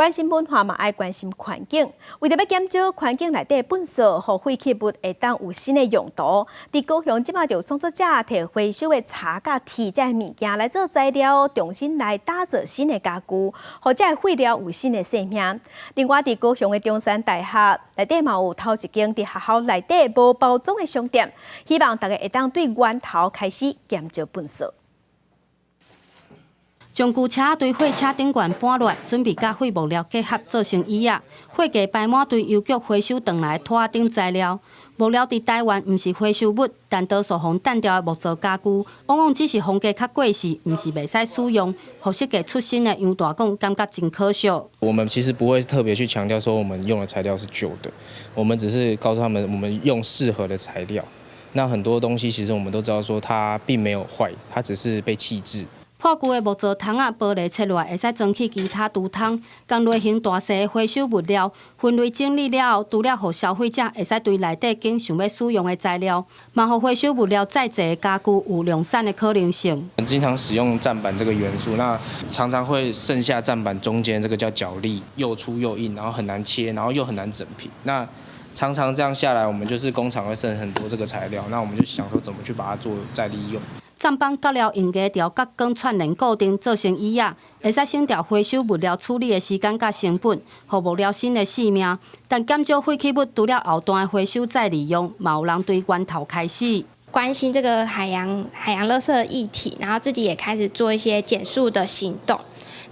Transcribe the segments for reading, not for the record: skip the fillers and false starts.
關心文化嘛，愛關心環境。為著欲減少環境內底垃圾，予廢棄物會當有新的用途。佇高雄這馬就有創作者提回收的茶佮鐵這个物件來做材料，重新來打造新的家具，予這个廢料有新的生命。另外，佇高雄的中山大學內底嘛有頭一間佇學校內底無包裝的商店，希望大家會當對源頭開始減少垃圾。將舊車對貨車頂懸搬落，準備佮廢木料結合做成椅仔。貨架擺滿對郵局回收轉來的拖仔等材料。木料佇台灣毋是回收物，但多數予人擲掉的木造家具，往往只是風格較過時，毋是袂使使用。予設計出身的楊大講，感覺真可惜。我們其實不會特別去強調說我們用的材料是舊的，我們只是告訴他們，我們用適合的材料。那很多東西其實我們都知道說它並沒有壞，它只是被棄置。破舊的木造窗仔玻璃切落來，會使裝去其他櫥窗。仝類型大細的回收物料分類整理了後，除了予消費者會使對內底揀想欲使用的材料，嘛予回收物料再製的家具有量產的可能性。經常使用棧板這個元素，那常常會剩下棧板中間這個叫角礫，又粗又硬，然後很難切，然後又很難整平。那常常這樣下來，我們就是工廠會剩很多這個材料，那我們就想說怎麼去把它做再利用。棧板角料用牙條佮鋼串連固定做成椅仔，會使省掉回收物料處理的時間佮成本，予木料新的生命。但減少廢棄物，除了後段的回收再利用，嘛有人對源頭開始。關心這個海洋垃圾的議題，然後自己也開始做一些減塑的行動。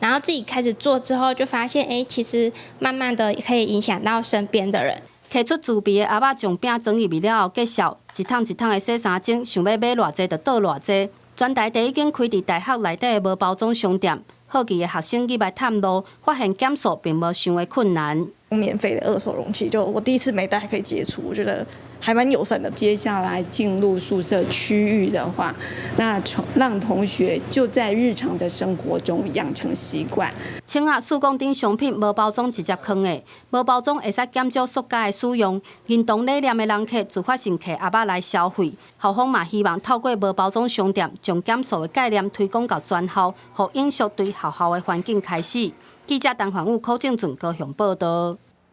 然後自己開始做之後，就發現，欸，其實慢慢的可以影響到身邊的人。提出自備的盒仔將餅裝入去了後，繼續一桶一桶的洗衫精，想欲買偌濟就倒偌濟。全台第一間開佇大學內底的無包裝商店，好奇的學生入來探路，發現減塑並無想的困難。免費的二手容器，就我第一次沒帶，還可以接觸，我覺得還蠻友善的。接下來進入宿舍區域的話，那從讓同學就在日常的生活中養成習慣。青仔四公頂商品無包裝直接囥的，無包裝會使減少塑膠的使用。認同理念的人客自發性提盒仔來消費。校方嘛希望透過無包裝商店，將減塑的概念推廣到全校，予永續對學校的環境開始。記者陳環武、柯正俊高雄報道。